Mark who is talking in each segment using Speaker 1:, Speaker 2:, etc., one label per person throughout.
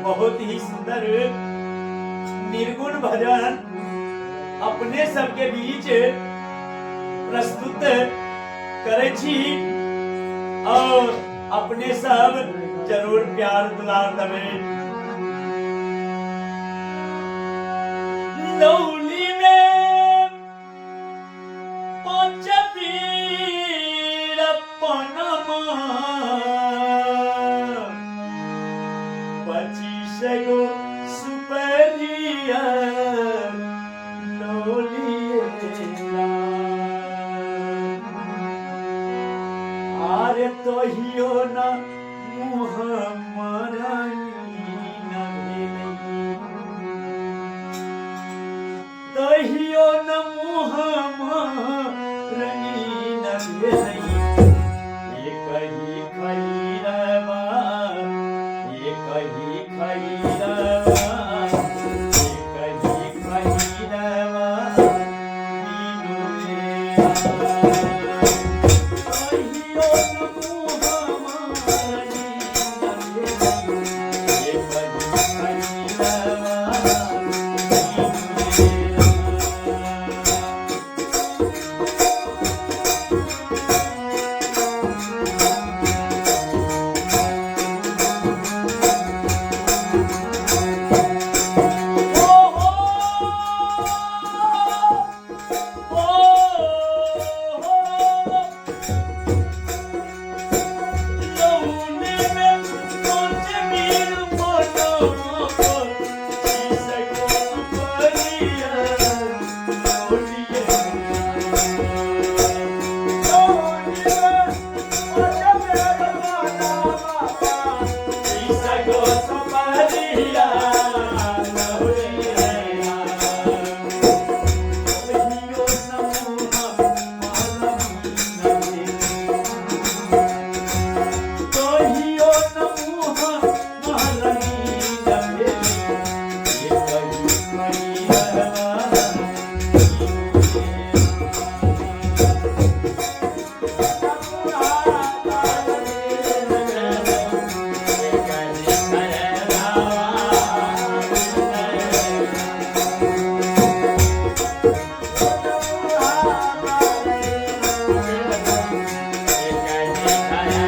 Speaker 1: बहुत ही सुंदर निर्गुण भजन अपने सबके बीच प्रस्तुत करै छी और अपने सब जरूर प्यार दुलार देबै। लौली में पाँच वीर पनमा 25 गो सुपरिया आरे तोहियो न मुँह मरनी न भेलै, तहियो न मुँह मरनी न भेलै। एक ही खैरवा, एक ही खैरवा, एक ही खैरवा मीनू रे। तहियो न मुँह मरनी न भेलै, एक ही खैरवा मीनू रे। ओ हो, ओ हो, लौने में पाँच वीर मनवा 25 गो सुपरिया लौलिए। लौने में पाँच वीर मनवा 25 गो सुपरिया लौलिए। कहियो न मुँह मरनी न भेलै, कहियो न मुँह मरनी न भेलै, एक ही खैरवा मीनू रे।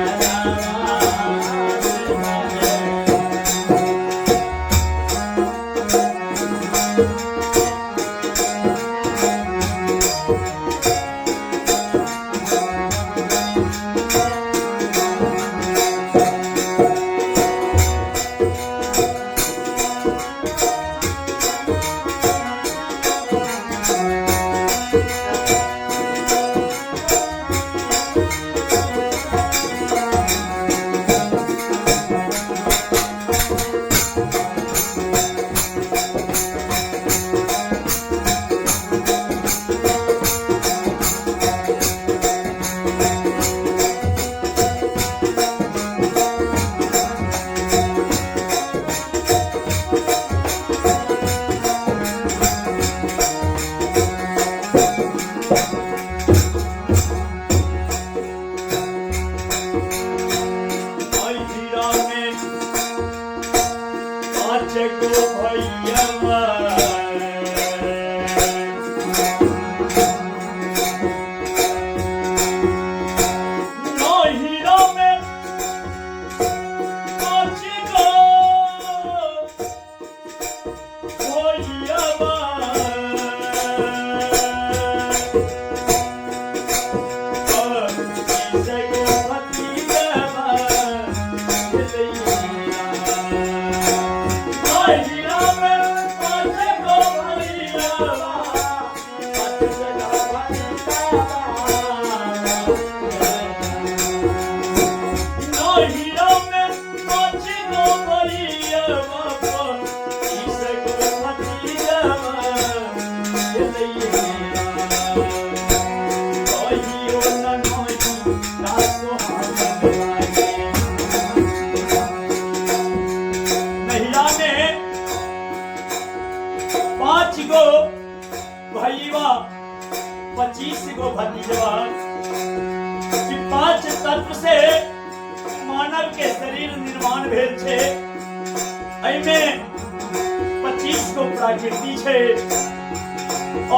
Speaker 1: नैहरा में 5 गो भैया, नैहरा में 5 गो भैया, 25 गो भतीजवा नैहरा में 5 गो भैया, 5 गो भतीजवा। नैहरा में 5 गो भैया, 25 गो भतीजवा। कहियो न नैहरा सोहावन लागे। नैहरा में 5 गो भैया, 25 गो भतीजवा, कि पांच तत्व से मानव के शरीर निर्माण भेल छै। एहिमे 25 गो प्रकृति छै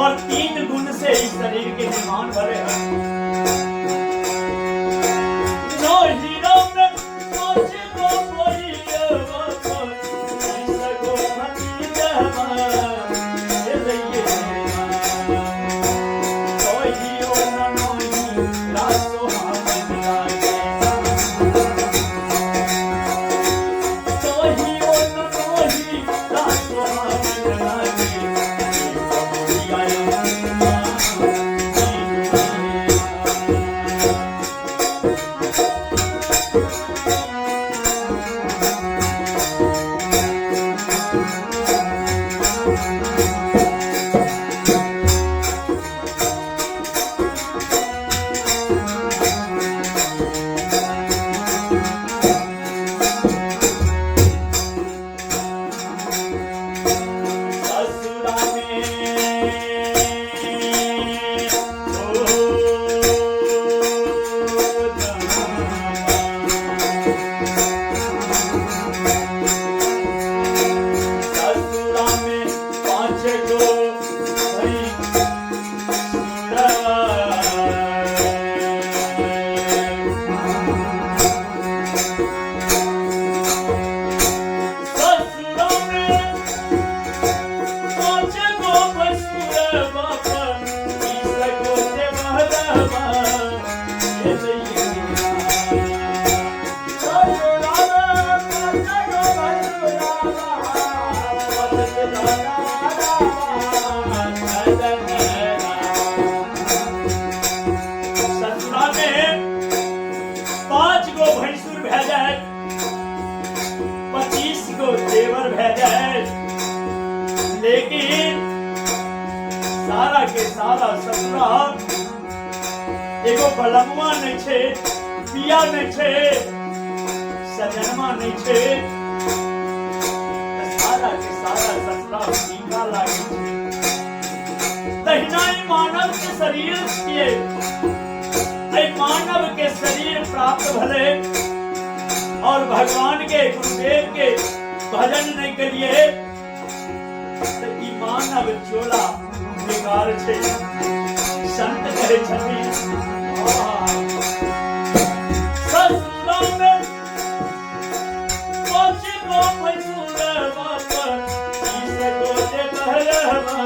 Speaker 1: और 3 गुण से इस शरीर के निर्माण भले है। नो हीरो में पाँच गो भैया, 25 गो भतीजवा, ये लइए कहियो न नोही रासो हावन लागे, कहियो न नोही रासो हावन लागे। ससुरा में ओ ससुरा में 5 गो भई सुरवा, ससुरा में 5 गो भसुरवा, 20 गो देवरवा, ये लइए ससुरा में 5 गो भैंसुर भए जाए, 25 गो देवर भए जाए, लेकिन सारा के सारा ससुरा एगो बलमुआ नहीं छे, पिया नहीं छे, सजनमा नहीं छे, सारा के सारा ससुरा फीका लागे छे। तहिना ही मानव के शरीर छियै, एहि मानव के शरीर प्राप्त भले और भगवान के गुरुदेव के भजन नहीं करिए तऽ ई मानव चोला बेकार छै। संत कहै छथिन, ससुरा में 5 गो भैंसुरवा, 20 गो देवरवा,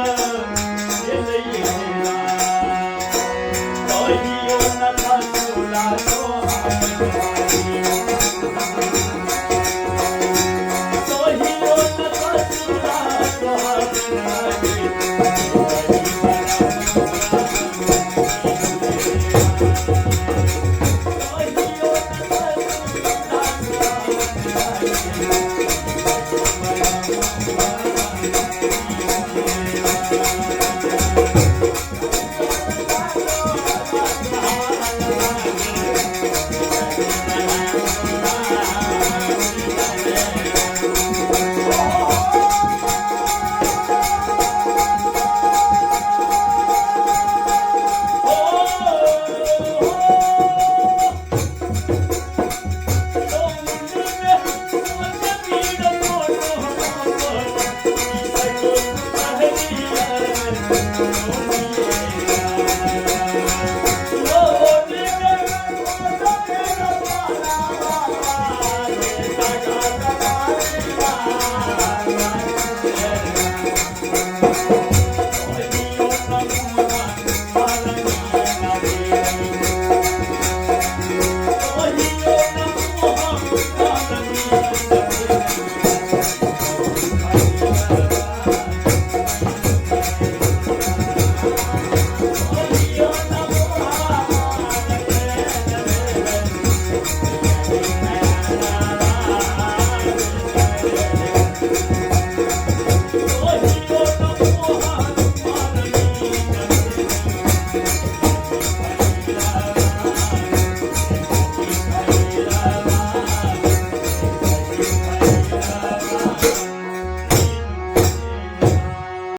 Speaker 1: ये लइए कहियो न ससुरा सोहावन।